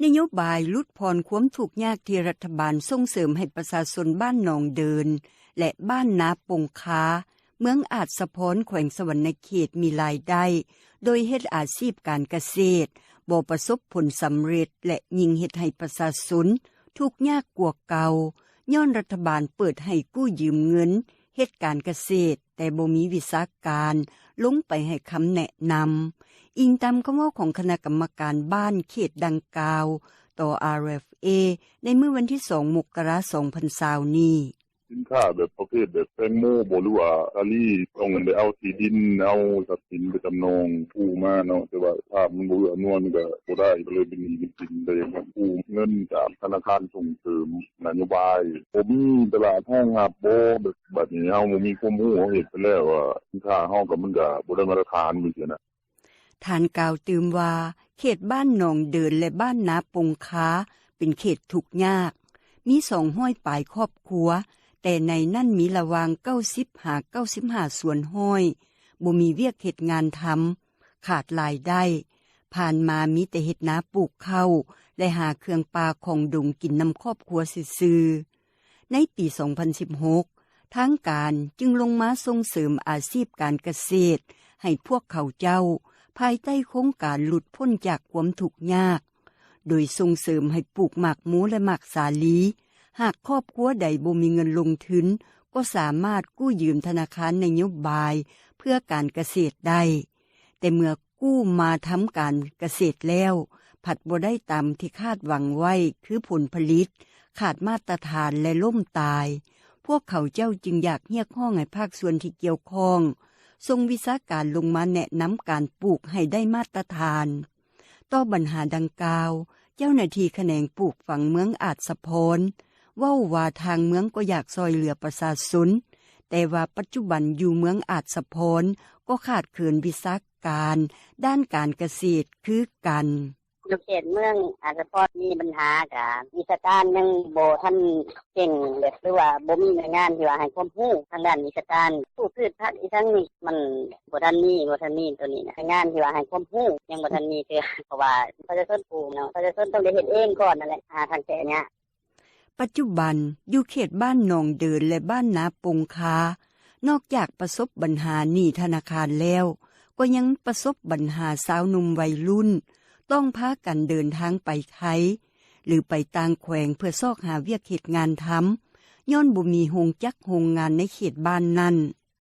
ນະໂຍບາຍຫຼຸດຜ່ອນຄວາມທຸກຍາກທີ່ລັດຖະບານສົ່ງເສີມໃຫ້ປະຊາຊົນບ້ານໜອງເດີນ ແລະ ບ້ານນາປົງຄາ ເມືອງອາດສະພອນ ແຂວງສະຫວັນນະເຂດ ມີລາຍໄດ້ໂດຍເຮັດອາຊີບການກະເສດ ບໍ່ປະສົບຜົນສຳເລັດ ແລະ ຍິ່ງເຮັດໃຫ້ປະຊາຊົນທຸກຍາກກວ່າເກົ່າ ຍ້ອນລັດຖະບານເປີດໃຫ້ກູ້ຢືມເງິນເຮັດການກະເສດ ແຕ່ບໍ່ມີວິຊາການລົງໄປໃຫ້ຄຳແນະນຳ, ອີງຕາມຄຳເວົ້າຂອງຄະນະກຳມະການບ້ານເຂດດັ່ງກ່າວ ຕໍ່ ອາ ເອຟ ເອ ໃນມື້ວັນທີສອງ ມົກກະລາ ສອງພັນຊາວນີ້. ສິນຄ້າແບບປະເພດແບບແຕງໂມບໍ ຫຼືວ່າສາລີ ຕ້ອງໄດ້ເອົາທີ່ດິນ ເອົາຊັບສິນໄປຈຳນອງກູ້ມາເນາະ ແຕ່ວ່າສະພາບມັນບໍ່ເອື້ອອຳນວຍ ມັນກະບໍ່ໄດ້ ກະເລີຍເປັນໜີ້ເປັນສິນໄປ ຫາກູ້ເງິນຈາກທະນາຄານສົ່ງເສີມນະໂຍບາຍ ບໍ່ມີຕະຫຼາດຮອງຮັບບໍ ແບບບາດນີ້ເຮົາບໍ່ມີຄວາມຮູ້ ເຮົາເຮັດໄປແລ້ວ ສິນຄ້າເຮົາກະ ມັນກະບໍ່ໄດ້ມາດຕະຖານ ຈັ່ງຊີ້ນະ. ທ່ານກ່າວຕື່ມວ່າ ເຂດບ້ານໜອງເດີນ ແລະ ບ້ານນາປົງຄາ ເປັນເຂດທຸກຍາກ ມີສອງຮ້ອຍປາຍຄອບຄົວ ແຕ່ໃນນັ້ນມີລະຫວ່າງ ເກົ້າສິບ ຫາ ເກົ້າສິບຫ້າສ່ວນຮ້ອຍ ບໍ່ມີວຽກເຮັດງານທຳ ຂາດລາຍໄດ້ ຜ່ານມາມີແຕ່ເຮັດນາປູກເຂົ້າ ແລະ ຫາເຄື່ອງປ່າຂອງດົງກິນນຳຄອບຄົວຊື່ໆ. ໃນປີສອງພັນສິບຫົກ ທາງການຈຶ່ງລົງມາສົ່ງເສີມອາຊີບການກະເສດໃຫ້ພວກເຂົາເຈົ້າ ພາຍໃຕ້ໂຄງການຫຼຸດພົ້ນຈາກຄວາມທຸກຍາກ ໂດຍສົ່ງເສີມໃຫ້ປູກໝາກໂມ ແລະ ໝາກສາລີ ຫາກຄອບຄົວໃດບໍ່ມີເງິນລົງທຶນ ກໍສາມາດກູ້ຢືມທະນາຄານນະໂຍບາຍເພື່ອການກະເສດໄດ້ ແຕ່ເມື່ອກູ້ມາທຳການກະເສດແລ້ວ ພັດບໍ່ໄດ້ຕາມທີ່ຄາດຫວັງໄວ້ ຄືຜົນຜະລິດຂາດມາດຕະຖານ ແລະ ລົ້ມຕາຍ. ພວກເຂົາເຈົ້າຈຶ່ງຢາກຮຽກຮ້ອງໃຫ້ພາກສ່ວນທີ່ກ່ຽວຂ້ອງ ສົ່ງວິຊາການລົງມາແນະນຳການປູກໃຫ້ໄດ້ມາດຕະຖານ. ຕໍ່ບັນຫາດັ່ງກ່າວ ເຈົ້າໜ້າທີ່ຂະແໜງປູກຝັງເມືອງອາດສະພອນ ເວົ້າວ່າທາງເມືອງກໍຢາກຊ່ອຍເຫຼືອປະຊາຊົນ ແຕ່ວ່າປັດຈຸບັນຢູ່ເມືອງອາດສະພອນ ກໍຂາດເຂີນວິຊາການດ້ານການກະເສດຄືກັນ. ຢູ່ເຂດເມືອງອາດສະພອນມີບັນຫາ ກະວິຊາການຍັງບໍ່ທັນເກັ່ງ ແບບ ຫຼືວ່າບໍ່ມີໜ່ວຍງານທີ່ວ່າໃຫ້ຄວາມຮູ້ທາງດ້ານວິຊາການ ປູກພືດຜັກອີ່ຫຍັງນີ້ ມັນບໍ່ທັນມີ ບໍ່ທັນມີໂຕນີ້ນະ ໜ່ວຍງານທີ່ວ່າໃຫ້ຄວາມຮູ້ຍັງບໍ່ທັນມີເທື່ອ ເພາະວ່າປະຊາຊົນປູກເນາະ ປະຊາຊົນຕ້ອງໄດ້ເຮັດເອງກ່ອນນັ້ນແຫຼະ ຫາທາງແກ້ຍາກ. ປັດຈຸບັນ ຢູ່ເຂດບ້ານໜອງເດີນ ແລະ ບ້ານນາປົງຄາ ນອກຈາກປະສົບບັນຫາໜີ້ທະນາຄານແລ້ວ ກໍຍັງປະສົບບັນຫາຊາວໜຸ່ມໄວລຸ້ນ ຕ້ອງພາກັນເດີນທາງໄປໄທ ຫຼື ໄປຕ່າງແຂວງເພື່ອຊອກຫາວຽກເຮັດງານທຳ ຍ້ອນບໍ່ມີໂຮງຈັກໂຮງງານໃນເຂດບ້ານນັ້ນ.